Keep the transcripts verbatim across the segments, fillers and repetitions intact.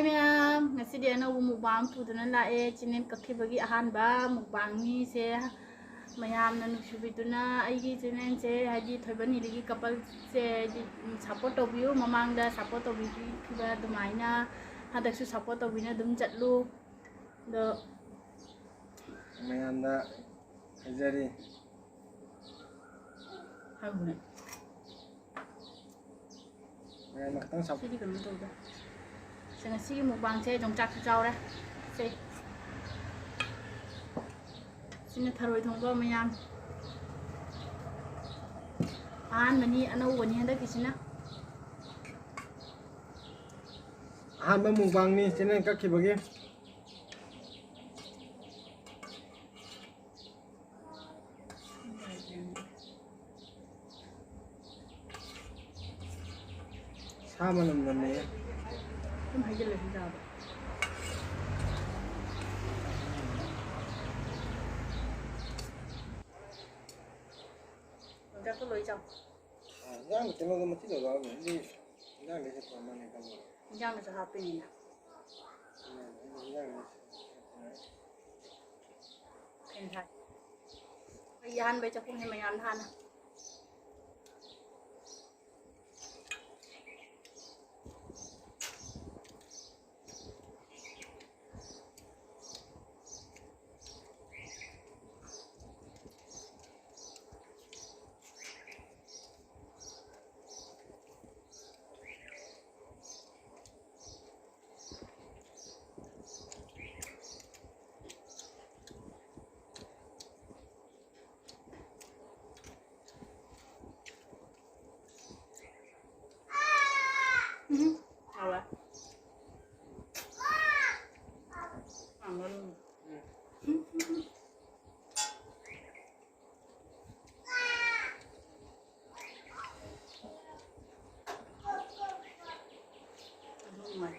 ꯃꯌꯥꯝ, ꯉꯁꯤꯗꯤ ꯑꯅꯧꯕ mukbang ꯑꯃ ꯄꯨꯗꯨꯅ ꯂꯥꯛꯑꯦ꯫ Channel ꯀꯛꯈꯤꯕꯒꯤ ꯑꯍꯥꯟꯕ mukbangꯅꯤ ꯁꯦ꯫ ꯃꯌꯥꯝꯅ ꯅꯨꯡꯁꯤꯕꯤꯗꯨꯅ ꯑꯩꯒꯤ channelꯁꯦ, ꯍꯥꯏꯗꯤ ꯊꯣꯏꯕ ꯅꯤꯂꯤꯒꯤ coupleꯁꯦ, ꯍꯥꯏꯗꯤ support ꯇꯧꯕꯤꯌꯨ꯫ ꯃꯃꯥꯡꯗ support ꯇꯧꯕꯤꯈꯤꯕ ꯑꯗꯨꯃꯥꯏꯅ ꯍꯟꯗꯛꯁꯨ support ꯇꯧꯕꯤꯅ ꯑꯗꯨꯝ ꯆꯠꯂꯨ꯫ ꯑꯗꯣ ꯃꯌꯥꯝꯗ ꯍꯥꯏꯖꯔꯤ꯫ ꯍꯥꯏꯕꯅꯦ꯫ ꯃꯌꯥꯝꯅ ꯈꯤꯇꯪ ꯁꯞ- ꯁꯤꯗꯤ ꯀꯩꯅꯣ ꯇꯧꯗꯦ꯫ ꯁꯦ, ꯉꯁꯤꯒꯤ mukbangꯁꯦ ꯌꯣꯡꯆꯥꯛꯁꯨ ꯆꯥꯎꯔꯦ꯫ ꯁꯦ꯫ ꯁꯤꯅ ꯊꯔꯣꯏ ꯊꯣꯡꯕ ꯃꯌꯥꯝ꯫ ꯑꯍꯥꯟꯕꯅꯤ, ꯑꯅꯧꯕꯅꯤ ꯍꯟꯗꯛꯀꯤꯁꯤꯅ꯫ ꯑꯍꯥꯟꯕ mukbangꯅꯤ channel ꯀꯛꯈꯤꯕꯒꯤ꯫ ꯁꯥ ꯃꯅꯝ ꯅꯝꯃꯦ꯫ ꯑꯗꯨꯝ ꯍꯩꯖꯤꯜꯂꯁꯤ ꯆꯥꯕ꯫ ꯌꯣꯡꯆꯥꯛꯇꯣ ꯂꯣꯏ ꯆꯥꯎ꯫ ꯑꯥ, ꯏꯟꯖꯥꯡꯗ ꯀꯩꯅꯣꯗꯣ ꯃꯆꯤꯗꯣ ꯌꯥꯎꯔꯝꯃꯦ꯫ ꯑꯗꯨꯗꯤ ꯏꯟꯖꯥꯡꯗ ꯍꯦꯛꯄ ꯑꯃꯅꯦ ꯈꯜꯂꯣ꯫ ꯏꯟꯖꯥꯡꯗꯁꯨ ꯍꯥꯞꯄꯤꯅꯤꯅ꯫ ꯎꯝ, ꯑꯩꯗꯤ ꯏꯟꯖꯥꯡꯗ ꯍꯦꯛꯄꯅꯦ꯫ ꯐꯦꯟ ꯊꯥꯏ꯫ ꯑꯩ ꯑꯍꯥꯟꯕꯩ ꯆꯥꯛꯈꯨꯝꯁꯦ ꯃꯌꯥꯝꯅ ꯍꯥꯟꯅ꯫ ꯎꯝ, ꯍꯥꯎꯋꯦ꯫ ꯌꯥꯝ ꯃꯔꯨꯝ꯫ ꯑꯗꯨ ꯅꯨꯡꯉꯥꯏ꯫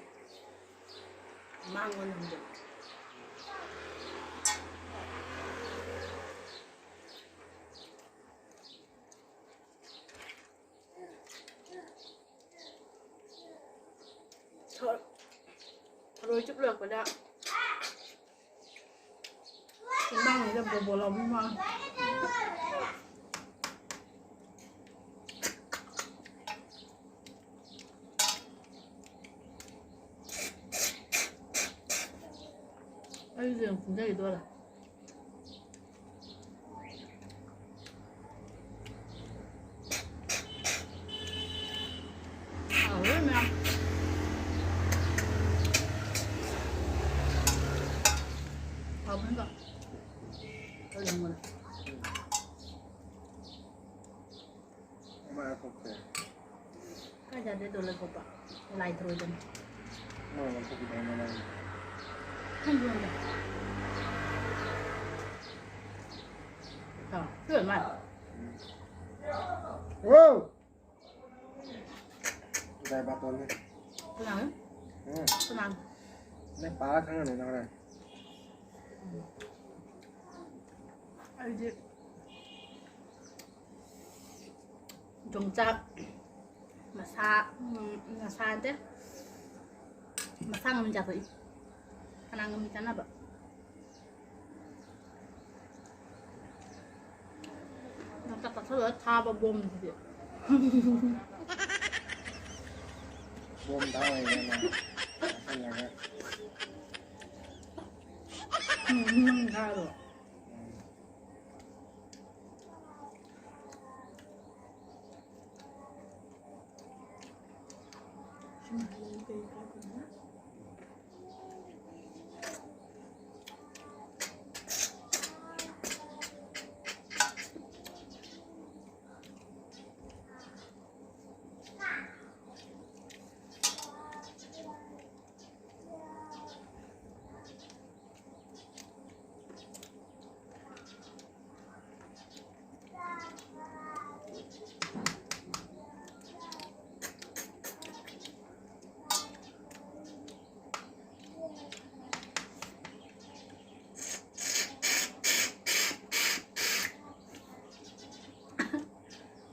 ꯃꯥꯡꯕ ꯅꯨꯃꯤꯠꯇꯣ꯫ ꯁꯣ-, ꯊꯔꯣꯏ ꯆꯨꯞ ꯂꯣꯏꯔꯛꯄꯗ ꯆꯤꯟꯕꯥꯡꯁꯤꯗ ꯕꯣꯕꯣ ꯂꯥꯎꯕꯤ ꯃꯥꯜꯂꯦ꯫ ꯑꯩꯁꯨ ꯌꯥꯝ ꯀꯨꯝꯊꯈꯤꯗꯣꯔꯦ꯫ ꯍꯥꯎꯔꯦ ꯃꯌꯥꯝ꯫ ꯍꯥꯎꯕꯅꯤꯀꯣ? ꯈꯔ ꯌꯦꯡꯉꯨꯅꯦ꯫ ꯃꯥꯏ ꯊꯣꯛꯇꯦ꯫ ꯀꯥꯏ ꯆꯥꯗꯣꯏꯗꯣ ꯂꯩꯈꯣꯠꯄ? ꯂꯥꯏ ꯊꯔꯣꯏꯗꯅꯤ꯫ ꯃꯣꯏ ꯂꯧꯊꯣꯛꯈꯤꯗꯣꯏꯅꯦ ꯃꯥꯏ꯫ ꯈꯪꯗꯦ ꯑꯝꯇ꯫ ꯑꯥ, ꯁꯤ ꯑꯣꯏꯔ ꯃꯥꯜꯂꯦ꯫ ꯋꯥꯎ! ꯗꯥꯏ ꯕꯥꯇꯣꯟꯅꯦ꯫ ꯀꯅꯥꯅꯣ? ꯎꯝ꯫ ꯀꯅꯥꯅꯣ? ꯅꯪ ꯄꯥꯔ ꯈꯪꯉꯅꯤ ꯅꯪ ꯍꯣꯔꯦꯟ꯫ ꯑꯩꯗꯤ ꯌꯣꯡꯆꯥꯛ ꯃꯁꯥ, ꯎꯝ, ꯃꯁꯥ ꯅꯠꯇꯦ, ꯃꯁꯥ ꯉꯝ ꯆꯥꯊꯣꯛꯏ꯫ ꯀꯅꯥ ꯉꯝꯃꯤ ꯆꯥꯅꯕ? ꯌꯣꯡꯆꯥꯛ ꯆꯥꯊꯣꯛꯂꯒ ꯊꯥꯕ ꯕꯣꯝꯁꯤꯗꯤ꯫ ꯕꯣꯝ ꯊꯥ ꯂꯩꯔꯦꯅꯦ꯫ ꯆꯥꯁꯜꯂꯒ꯫ ꯎꯝ, ꯅꯪ ꯊꯥꯔꯣ꯫ ꯎꯝ꯫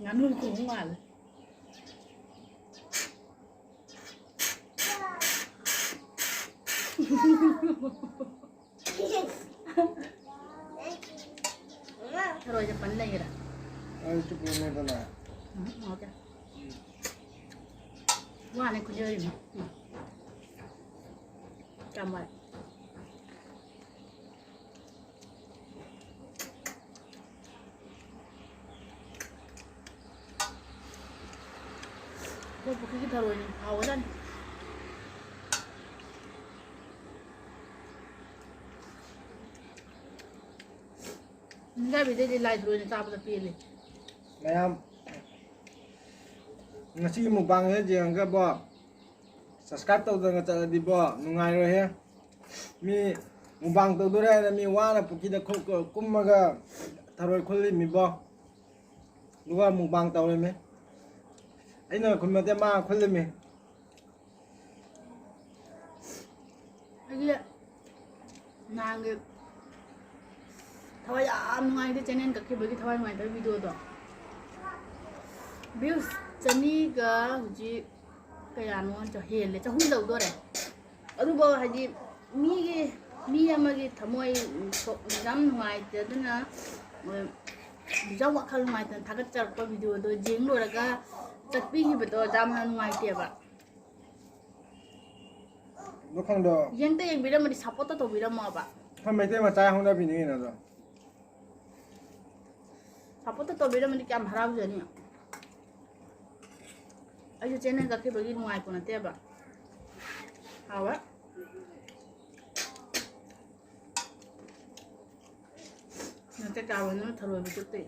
ꯉꯥꯅꯨ ꯈꯣꯡ ꯃꯥꯜꯂꯦ꯫ ꯊꯔꯣꯏꯁꯦ ꯄꯟ ꯂꯩꯈ꯭ꯔꯦ꯫ ꯑꯩꯁꯨ ꯄꯨꯅꯤꯗꯅ꯫ ꯎꯝ, okay꯫ ꯋꯥꯅꯦ ꯈꯨꯟꯖꯔꯤꯅꯦ꯫ ꯎꯝ꯫ ꯌꯥꯝ ꯋꯥꯏ꯫ ꯑꯩꯈꯣꯏ ꯄꯨꯈ꯭ꯔꯤꯒꯤ ꯊꯔꯣꯏꯅꯤ, ꯍꯥꯎꯒꯖꯥꯠꯅꯤ꯫ ꯅꯤꯡꯒꯥꯏꯕꯤꯗꯩꯗꯤ ꯂꯥꯏ ꯊꯔꯣꯏꯅ ꯆꯥꯕꯗ ꯄꯦꯜꯂꯤ꯫ ꯃꯌꯥꯝ, ꯉꯁꯤꯒꯤ mukbang ꯁꯦ ꯌꯦꯡꯉꯒꯕꯣ, subscribe ꯇꯧꯗꯅ ꯆꯠꯂꯗꯤꯕꯣ, ꯅꯨꯡꯉꯥꯏꯔꯣꯏꯍꯦ꯫ ꯃꯤ mukbang ꯇꯧꯗꯣꯔꯦ ꯍꯥꯏꯅ ꯃꯤ ꯋꯥꯅ ꯄꯨꯈ꯭ꯔꯤꯗ ꯈꯨ-, ꯀꯨꯝꯃꯒ ꯊꯔꯣꯏ ꯈꯨꯜꯂꯤꯃꯤꯕꯣ꯫ ꯑꯗꯨꯒ mukbang ꯇꯧꯔꯤꯃꯤ꯫ ꯑꯩꯅ ꯈꯨꯟꯕ ꯅꯠꯇꯦ, ꯃꯥ ꯈꯨꯜꯂꯤꯃꯤ꯫ ꯑꯩꯒꯤ ꯅꯍꯥꯟꯒꯤ ꯊꯋꯥꯏ ꯌꯥꯝ ꯅꯨꯡꯉꯥꯏꯇꯦ, channel ꯀꯛꯈꯤꯕꯒꯤ ꯊꯋꯥꯏ ꯅꯨꯡꯉꯥꯏꯇꯕ video ꯗꯣ꯫ Views ꯆꯅꯤꯒ ꯍꯧꯖꯤꯛ ꯀꯌꯥꯅꯣ ꯍꯦꯜꯂꯦ, ꯆꯍꯨꯝ ꯌꯧꯗꯣꯔꯦ꯫ ꯑꯗꯨꯐꯥꯎ ꯍꯥꯏꯗꯤ ꯃꯤꯒꯤ, ꯃꯤ ꯑꯃꯒꯤ ꯊꯃꯣꯏ ꯁꯣꯛ-, ꯌꯥꯝ ꯅꯨꯡꯉꯥꯏꯇꯗꯅ, ꯑ, ꯌꯥꯝ ꯋꯥꯈꯜ ꯅꯨꯡꯉꯥꯏꯇꯅ ꯊꯥꯒꯠꯆꯔꯛꯄ video ꯗꯣ ꯌꯦꯡ ꯂꯣꯏꯔꯒ ꯆꯠꯄꯤꯈꯤꯕꯗꯣ ꯌꯥꯝꯅ ꯅꯨꯡꯉꯥꯏꯇꯦꯕ꯫ ꯑꯗꯣ ꯈꯪꯗ꯭ꯔꯣ? ꯌꯦꯡꯇ ꯌꯦꯡꯕꯤꯔꯝꯃꯗꯤ support ꯇ ꯇꯧꯕꯤꯔꯝꯃꯣꯕ꯫ ꯑꯩꯈꯣꯏ ꯃꯩꯇꯩ ꯃꯆꯥ ꯍꯧꯅꯕꯤꯅꯤ ꯀꯩꯅꯣ ꯑꯗꯣ꯫ Support ꯇ ꯇꯧꯕꯤꯔꯝꯃꯗꯤ ꯀꯌꯥꯝ ꯍꯔꯥꯎꯖꯅꯤ꯫ ꯑꯩꯁꯨ channel ꯀꯛꯈꯤꯕꯒꯤ ꯅꯨꯡꯉꯥꯏꯄꯣ ꯅꯠꯇꯦꯕ꯫ ꯍꯥꯎꯋꯦ꯫ ꯅꯠꯇꯦ, ꯆꯥꯎꯕ ꯅꯪꯅ ꯊꯔꯣꯏꯕ ꯆꯨꯞꯇꯣꯏ꯫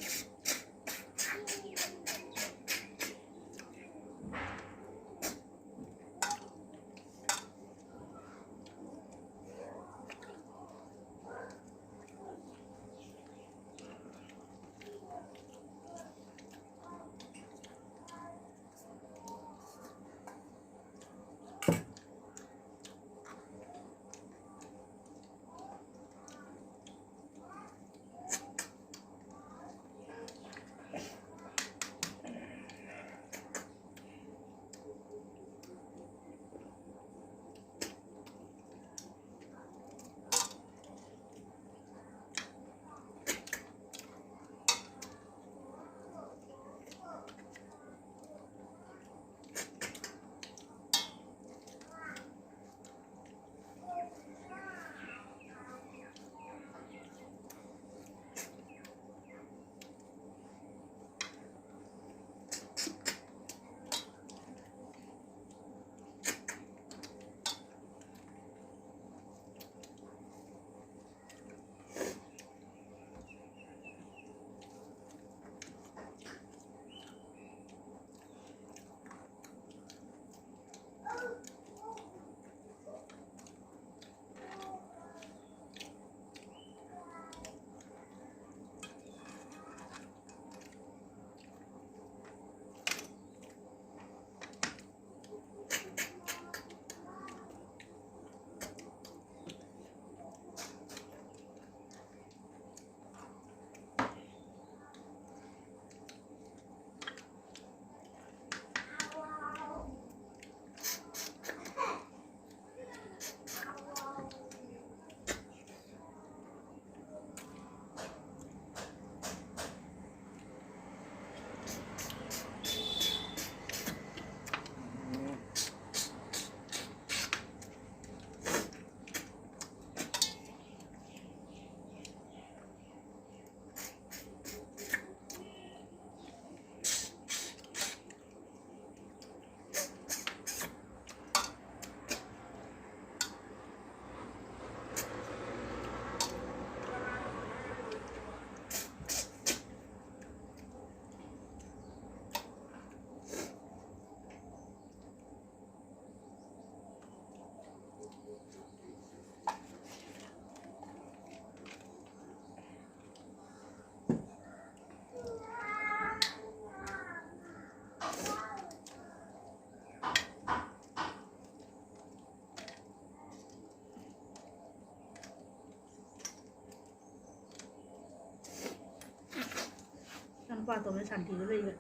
ꯅꯨꯄꯥ ꯑꯇꯣꯝꯕ ꯁꯥꯟꯇꯤꯗ ꯂꯩꯕ꯫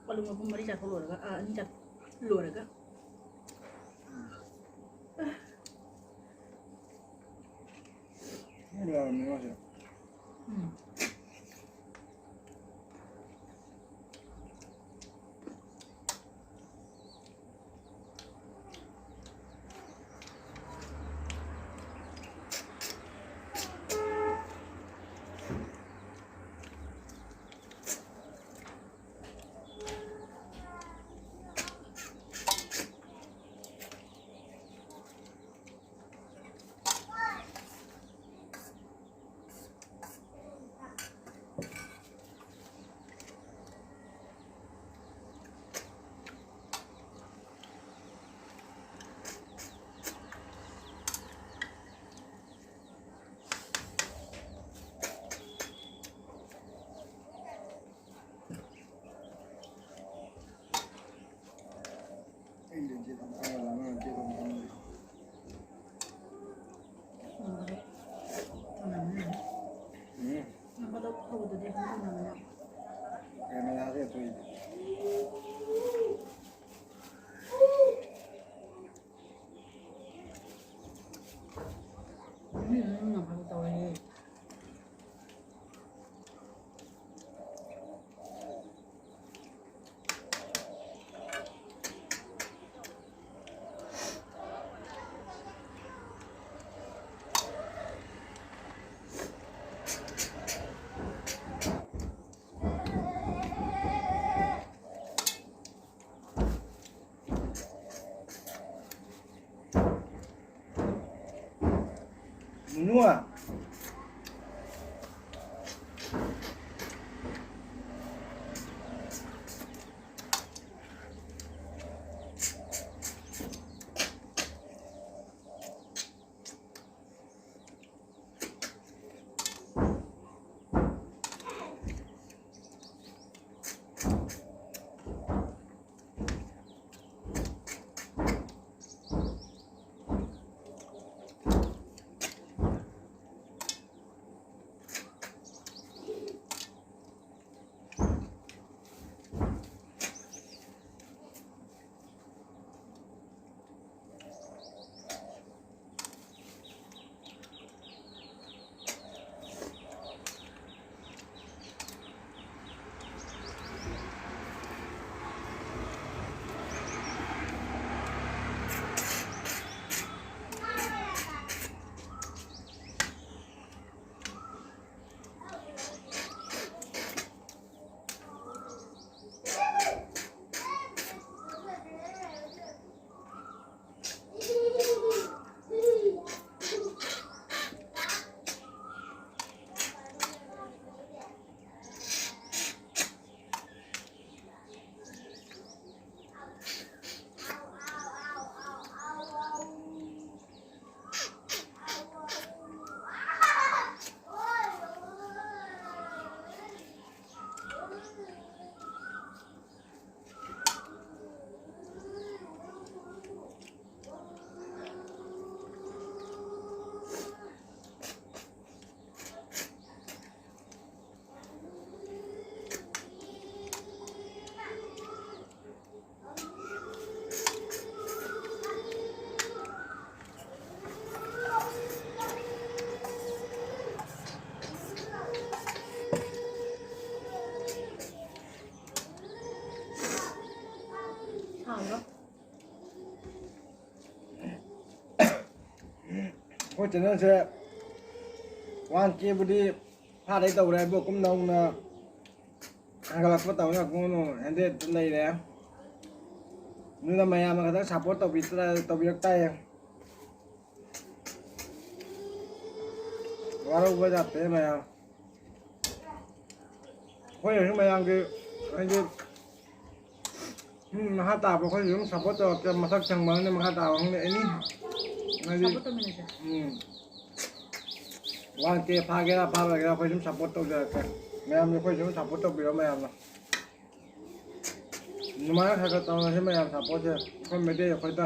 ꯑꯂꯨ ꯃꯄꯨꯝ ꯃꯔꯤ ꯆꯥꯊꯣꯛ ꯂꯣꯏꯔꯒ, ꯑꯥ, ꯑꯅꯤ ꯆꯥꯊꯣꯛ ꯂꯣꯏꯔꯒ꯫ ꯌꯥꯔꯝꯃꯦ ꯃꯥꯁꯦ꯫ ꯎꯝ꯫ ꯎꯝ꯫ ꯅꯣꯡ ꯐꯥꯗꯣꯛ ꯍꯧꯕꯗꯨꯗꯤ ꯑꯗꯨꯝ ꯍꯧꯅꯕꯅꯦ꯫ ꯀꯦꯃꯦꯔꯥꯁꯦ ꯑꯩꯈꯣꯏ ꯎꯝ, ꯎꯝ, ꯅꯣꯡ ꯐꯥꯗꯣꯛ ꯇꯧꯔꯦ꯫ ꯅꯨꯅꯨ꯫ ꯑꯩꯈꯣꯏ ꯆꯦꯅꯦꯜꯁꯦ ꯋꯥꯟ ꯀꯦꯕꯨꯗꯤ ꯐꯥꯗꯩ ꯇꯧꯔꯦ, ꯑꯗꯣ ꯀꯨꯝ ꯅꯧꯅ ꯍꯦꯟꯒꯠꯂꯛꯄ ꯇꯧꯔꯦ, ꯀꯨꯝ ꯍꯟꯗ꯭ꯔꯦꯠꯇ ꯂꯩꯔꯦ꯫ ꯑꯗꯨꯅ ꯃꯌꯥꯝꯅ ꯈꯤꯇꯪ ꯁꯞꯄꯣꯔꯠ ꯇꯧꯕꯤꯔꯛꯇ-, ꯇꯧꯕꯤꯔꯛ ꯇꯥꯏꯌꯦ꯫ ꯋꯥꯔꯧꯕ ꯌꯥꯗꯦ ꯃꯌꯥꯝ꯫ ꯑꯩꯈꯣꯏꯅꯁꯨ ꯃꯌꯥꯝꯒꯤ ꯍꯥꯏꯗꯤ ꯎꯝ, ꯃꯈꯥ ꯇꯥꯕ ꯑꯩꯈꯣꯏꯁꯨ ꯑꯗꯨꯝ ꯁꯞꯄꯣꯔꯠ ꯇꯧꯔꯛꯀꯦ꯫ ꯃꯊꯛ ꯊꯪꯕ ꯈꯪꯗꯦ, ꯃꯈꯥ ꯇꯥꯕ ꯈꯪꯗꯦ, ꯑꯦꯅꯤ꯫ ꯍꯥꯏꯗꯤ, ꯁꯞꯄꯣꯔꯠ ꯇꯧꯃꯤꯟꯅꯁꯦ꯫ ꯎꯝ꯫ ꯋꯥꯟ ꯀꯦ ꯐꯥꯒꯦꯔꯥ ꯐꯥꯔꯣꯏꯒꯦꯔꯥ ꯑꯩꯈꯣꯏ ꯑꯗꯨꯝ ꯁꯞꯄꯣꯔꯠ ꯇꯧꯖꯔꯛꯀꯦ꯫ ꯃꯌꯥꯝꯁꯨ ꯑꯩꯈꯣꯏꯁꯨ ꯑꯗꯨꯝ ꯁꯞꯄꯣꯔꯠ ꯇꯧꯕꯤꯔꯣ ꯃꯌꯥꯝꯅ꯫ ꯑꯗꯨꯃꯥꯏꯅ ꯈꯔ ꯈꯔ ꯇꯧꯅꯁꯤ ꯃꯌꯥꯝ ꯁꯞꯄꯣꯔꯠꯁꯦ꯫ ꯑꯩꯈꯣꯏ ꯃꯩꯇꯩ ꯑꯩꯈꯣꯏꯗ꯫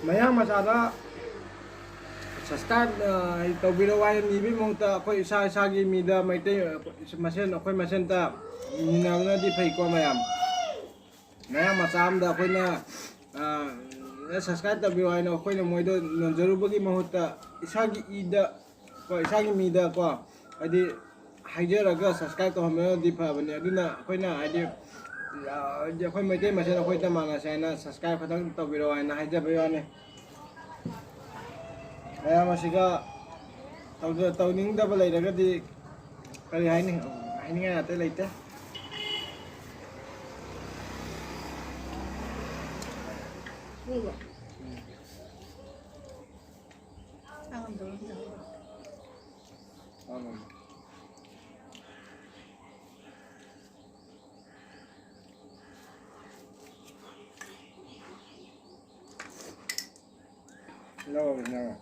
ꯃꯌꯥꯡ ꯃꯆꯥꯗ ꯁꯕꯁꯀ꯭ꯔꯥꯏꯕ, ꯑ, ꯇꯧꯕꯤꯔꯛꯑꯣ ꯍꯥꯏꯅ ꯅꯤꯕꯒꯤ ꯃꯍꯨꯠꯇ ꯑꯩꯈꯣꯏ ꯏꯁꯥ ꯏꯁꯥꯒꯤ ꯃꯤꯗ ꯃꯩꯇꯩ, ꯑ, ꯃꯁꯦꯟ, ꯑꯩꯈꯣꯏ ꯃꯁꯦꯟꯇ ꯅꯤꯅꯕꯅꯗꯤ ꯐꯩꯀꯣ ꯃꯌꯥꯝ꯫ ꯃꯌꯥꯡ ꯃꯆꯥ ꯑꯃꯗ ꯑꯩꯈꯣꯏꯅ, ꯑ, ꯁꯕꯁꯀ꯭ꯔꯥꯏꯕ ꯇꯧꯕꯤꯌꯨ ꯍꯥꯏꯅ ꯑꯩꯈꯣꯏꯅ ꯃꯣꯏꯗ ꯅꯣꯟꯖꯔꯨꯕꯒꯤ ꯃꯍꯨꯠꯇ ꯏꯁꯥꯒꯤ ꯏꯗ ꯀꯣ, ꯏꯁꯥꯒꯤ ꯃꯤꯗ ꯀꯣ, ꯍꯥꯏꯗꯤ ꯍꯥꯏꯖꯔꯒ ꯁꯕꯁꯀ꯭ꯔꯥꯏꯕ ꯇꯧꯍꯟꯕꯅꯗꯤ ꯐꯕꯅꯤ꯫ ꯑꯗꯨꯅ ꯑꯩꯈꯣꯏꯅ ꯍꯥꯏꯗꯤ, ꯑ, ꯍꯥꯏꯗꯤ ꯑꯩꯈꯣꯏ ꯃꯩꯇꯩ ꯃꯁꯦꯟ ꯑꯩꯈꯣꯏꯗ ꯃꯥꯟꯅꯁꯦ ꯍꯥꯏꯅ ꯁꯕꯁꯀ꯭ꯔꯥꯏꯕ ꯈꯛꯇꯪ ꯇꯧꯕꯤꯔꯛꯑꯣ ꯍꯥꯏꯅ ꯍꯥꯏꯖꯕꯩ ꯋꯥꯅꯤ꯫ ꯃꯌꯥꯝ ꯑꯁꯤꯒ ꯇꯧꯖ-, ꯇꯧꯅꯤꯡꯗꯕ ꯂꯩꯔꯒꯗꯤ ꯀꯔꯤ ꯍꯥꯏꯅꯤ? ꯍꯥꯏꯅꯤꯡꯉꯥꯏ ꯑꯇꯩ ꯂꯩꯇꯦ꯫ ꯎꯝ꯫ ꯂꯧꯔꯒꯦ, ꯂꯧꯔꯒꯦ꯫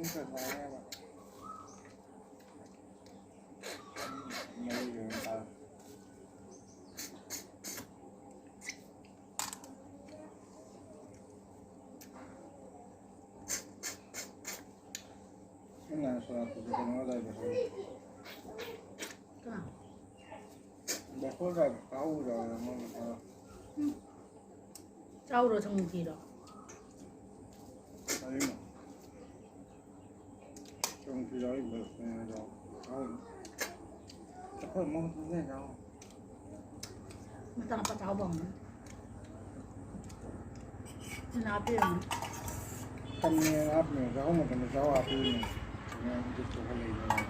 ꯄꯨꯡ ꯀꯌꯥ ꯇꯥꯔꯦ ꯍꯥꯏꯕ? ꯃꯔꯤ ꯂꯣꯏꯔ ꯇꯥꯔꯦ꯫ ꯅꯪ ꯉꯥꯏ ꯁꯣꯔꯥꯠꯇꯨꯗꯤ ꯀꯩꯅꯣ ꯑꯗꯥꯏꯗ ꯍꯧꯔꯦ꯫ ꯀꯅꯥ? ꯕꯦꯁꯣꯟ ꯑꯗꯥꯏꯗ ꯆꯥꯍꯧꯗ꯭ꯔꯕꯅꯦ ꯃꯣꯏ ꯉꯁꯥꯏ꯫ ꯎꯝ꯫ ꯆꯥꯎꯔꯣ ꯁꯪꯒꯣꯝ ꯈꯤꯔꯣ? ꯀꯔꯤꯅꯣ? ꯁꯪꯒꯣꯝ ꯈꯤꯔꯣ ꯑꯩ ꯕꯦꯁꯣꯟ ꯑꯗꯣ ꯆꯥꯍꯧꯗ꯭ꯔꯦ꯫ ꯑꯩꯈꯣꯏ ꯃꯣꯏ ꯄꯨꯟꯅ ꯆꯥꯍꯧꯗ꯭ꯔꯦ꯫ ꯃꯆꯥ ꯃꯆꯥ ꯆꯥꯎꯕ ꯑꯃ꯫ ꯁꯤꯅ ꯍꯥꯞꯄꯤꯔꯝꯃꯣ꯫ ꯇꯝꯅꯦ ꯍꯥꯞꯄꯤꯅꯦ, ꯆꯥꯛꯍꯧ ꯃꯇꯝꯗ ꯆꯥꯛꯍꯧ ꯍꯥꯞꯄꯤꯅꯦ꯫ ꯀꯩꯅꯣ, ꯍꯧꯖꯤꯛꯇꯣ ꯈꯔ ꯂꯩꯕꯅꯦ꯫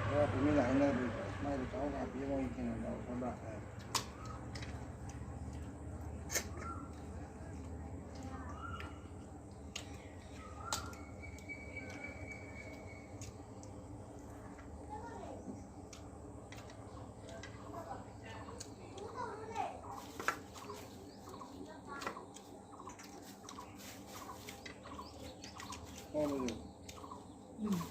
ꯈꯔ ꯇꯨꯃꯤꯟꯅ ꯍꯥꯏꯅꯕꯗ, ꯃꯥꯏꯗꯣ ꯆꯥꯛꯍꯧ ꯍꯥꯞꯄꯤ, ꯃꯣꯏ ꯀꯩꯅꯣꯗꯣ ꯁꯣꯝꯗ ꯍꯥꯞꯄꯦ꯫ ꯎꯝ꯫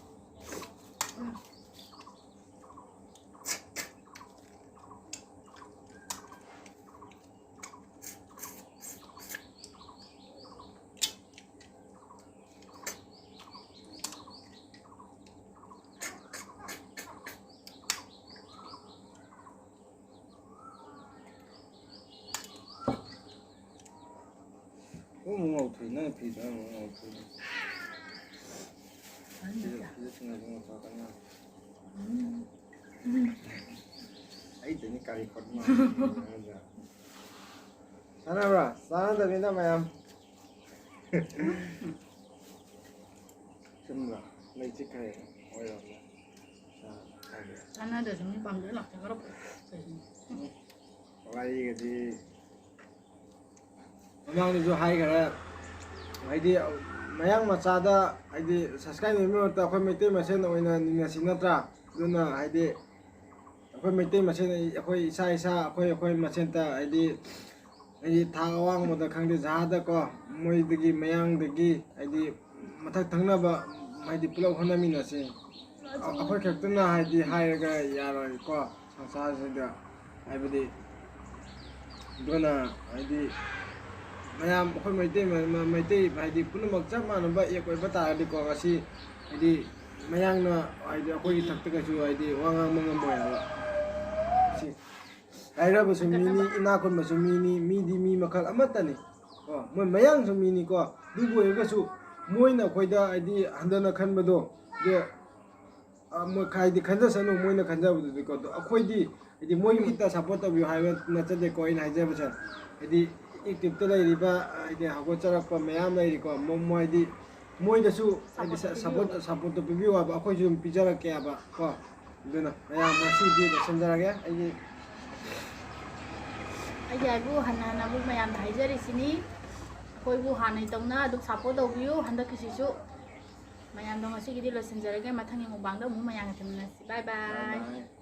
ꯑꯃꯨꯛ ꯉꯧꯊꯣꯛꯏ, ꯅꯪ ꯐꯤꯗꯣ ꯑꯃꯨꯛ ꯉꯧꯊꯣꯛꯏ꯫ ꯐꯤꯗ, ꯐꯤꯗ ꯆꯤꯡꯉꯗꯤ ꯉꯧꯊꯣꯛꯀꯅꯤ꯫ ꯎꯝ꯫ ꯑꯩꯗꯅꯤ ꯀꯔꯤ ꯈꯣꯠꯅꯣ ꯍꯥꯏꯔꯒ꯫ ꯆꯥꯟꯅꯕ꯭ꯔꯥ? ꯆꯥꯟꯅꯗꯕꯅꯤꯅ ꯃꯌꯥꯝ꯫ ꯆꯨꯝꯕ꯭ꯔꯥ? ꯂꯩ ꯆꯤꯛꯈ꯭ꯔꯦ ꯑꯣꯏꯔꯝꯃꯦ꯫ ꯑꯥ, ꯍꯥꯏꯗꯤ꯫ ꯆꯥꯟꯅꯗ꯭ꯔꯁꯨ ꯃꯤ ꯄꯥꯝꯖ ꯂꯥꯛꯆꯈ꯭ꯔꯕ ꯀꯩꯅꯣ? ꯋꯥꯔꯤꯒꯗꯤ ꯃꯃꯥꯡꯗꯁꯨ ꯍꯥꯏꯈꯔꯦ, ꯍꯥꯏꯗꯤ ꯃꯌꯥꯡ ꯃꯆꯥꯗ ꯍꯥꯏꯗꯤ subscribe ꯂꯩꯕ ꯃꯔꯛꯇ ꯑꯩꯈꯣꯏ ꯃꯩꯇꯩ ꯃꯁꯦꯟ ꯑꯣꯏꯅ ꯅꯤꯡꯅꯁꯤ ꯅꯠꯇ꯭ꯔꯥ? ꯑꯗꯨꯅ ꯍꯥꯏꯗꯤ ꯑꯩꯈꯣꯏ ꯃꯩꯇꯩ ꯃꯁꯦꯟ, ꯑꯩꯈꯣꯏ ꯏꯁꯥ ꯏꯁꯥ, ꯑꯩꯈꯣꯏ ꯑꯩꯈꯣꯏ ꯃꯁꯦꯟꯇ ꯍꯥꯏꯗꯤ ꯍꯥꯏꯗꯤ ꯊꯥꯛ ꯑꯋꯥꯡꯕꯗ ꯈꯪꯗꯦ, ꯖꯍꯥꯗꯀꯣ, ꯃꯣꯏꯗꯒꯤ, ꯃꯌꯥꯡꯗꯒꯤ, ꯍꯥꯏꯗꯤ ꯃꯊꯛ ꯊꯪꯅꯕ, ꯍꯥꯏꯗꯤ ꯄꯨꯂꯞ ꯍꯣꯠꯅꯃꯤꯟꯅꯁꯤ꯫ ꯑ-, ꯑꯩꯈꯣꯏ ꯈꯛꯇꯅ ꯍꯥꯏꯗꯤ ꯍꯥꯏꯔꯒ ꯌꯥꯔꯣꯏꯀꯣ, ꯁꯪꯁꯥꯔꯁꯤꯗ꯫ ꯍꯥꯏꯕꯗꯤ ꯑꯗꯨꯅ ꯍꯥꯏꯗꯤ ꯃꯌꯥꯝ ꯑꯩꯈꯣꯏ ꯃꯩꯇꯩ ꯃ-, ꯃ-, ꯃꯩꯇꯩ ꯍꯥꯏꯗꯤ ꯄꯨꯝꯅꯃꯛ ꯆꯞ ꯃꯥꯟꯅꯕ ꯑꯦꯛ ꯑꯣꯏꯕ ꯇꯥꯔꯒꯗꯤꯀꯣ, ꯉꯁꯤ ꯍꯥꯏꯗꯤ ꯃꯌꯥꯡꯅ ꯍꯥꯏꯗꯤ ꯑꯩꯈꯣꯏꯒꯤ ꯊꯛꯇ ꯀꯩꯁꯨ ꯍꯥꯏꯗꯤ ꯋꯥ ꯉꯥꯡꯕ ꯉꯝꯃꯣꯏ ꯍꯥꯏꯕ꯫ ꯁꯤ ꯂꯥꯏꯔꯕꯁꯨ ꯃꯤꯅꯤ, ꯏꯅꯥꯛ ꯈꯨꯟꯕꯁꯨ ꯃꯤꯅꯤ, ꯃꯤꯗꯤ ꯃꯤ ꯃꯈꯜ ꯑꯃꯠꯇꯅꯤ꯫ ꯀꯣ, ꯃꯣꯏ ꯃꯌꯥꯡꯁꯨ ꯃꯤꯅꯤꯀꯣ꯫ ꯑꯗꯨꯕꯨ ꯑꯣꯏꯔꯒꯁꯨ ꯃꯣꯏꯅ ꯑꯩꯈꯣꯏꯗ ꯍꯥꯏꯗꯤ ꯍꯟꯊꯅ ꯈꯟꯕꯗꯣ, ꯑꯗꯣ, ꯑ, ꯃꯣꯏ ꯍꯥꯏꯗꯤ ꯈꯟꯖꯁꯅꯨ, ꯃꯣꯏꯅ ꯈꯟꯖꯕꯗꯨꯗꯤꯀꯣ꯫ ꯑꯗꯣ ꯑꯩꯈꯣꯏꯗꯤ ꯍꯥꯏꯗꯤ ꯃꯣꯏꯒꯤ ꯃꯤꯠꯇ ꯁꯞꯄꯣꯔꯠ ꯇꯧꯕꯤꯌꯨ ꯍꯥꯏꯕ ꯅꯠꯆꯗꯦꯀꯣ ꯑꯩꯅ ꯍꯥꯏꯖꯕꯁꯦ꯫ ꯍꯥꯏꯗꯤ ꯌꯨꯇ꯭ꯌꯨꯕꯇ ꯂꯩꯔꯤꯕ ꯍꯥꯏꯗꯤ ꯍꯧꯒꯠꯆꯔꯛꯄ ꯃꯌꯥꯝ ꯂꯩꯔꯤꯀꯣ, ꯃꯣ-, ꯃꯣꯏ ꯍꯥꯏꯗꯤ ꯃꯣꯏꯗꯁꯨ ꯍꯥꯏꯗꯤ ꯁꯞꯄꯣꯔꯠꯇꯣ ꯁꯞꯄꯣꯔꯠ, ꯄꯤꯕꯤꯌꯨ꯫ ꯁꯞꯄꯣꯔꯠꯇꯣ ꯄꯤꯕꯤꯌꯨ ꯍꯥꯏꯕ, ꯑꯩꯈꯣꯏꯁꯨ ꯑꯗꯨꯝ ꯄꯤꯖꯔꯛꯀꯦ ꯍꯥꯏꯕ ꯀꯣ꯫ ꯑꯗꯨꯅ ꯃꯌꯥꯝ ꯉꯁꯤꯗꯤ ꯂꯣꯏꯁꯤꯟꯖꯔꯒꯦ꯫ ꯑꯩꯒꯤ ꯑꯩꯒꯤ ꯍꯥꯏꯕꯨ ꯍꯟꯅ ꯍꯟꯅꯕꯨ ꯃꯌꯥꯝꯗ ꯍꯥꯏꯖꯔꯤꯁꯤꯅꯤ, ꯑꯩꯈꯣꯏꯕꯨ ꯍꯥꯟꯅꯩ ꯇꯧꯅ ꯑꯗꯨꯝ ꯁꯞꯄꯣꯔꯠ ꯇꯧꯕꯤꯌꯨ꯫ ꯍꯟꯗꯛꯀꯤꯁꯤꯁꯨ ꯃꯌꯥꯝꯗꯣ ꯉꯁꯤꯒꯤꯗꯤ ꯂꯣꯏꯁꯤꯟꯖꯔꯒꯦ꯫ ꯃꯊꯪꯒꯤ ꯃꯨꯛꯕꯥꯡꯗ ꯑꯃꯨꯛ ꯃꯌꯥꯝꯒ ꯊꯦꯡꯅꯁꯤ꯫ ꯕꯥꯏ ꯕꯥꯏ꯫ ꯕꯥꯏ ꯕꯥꯏ꯫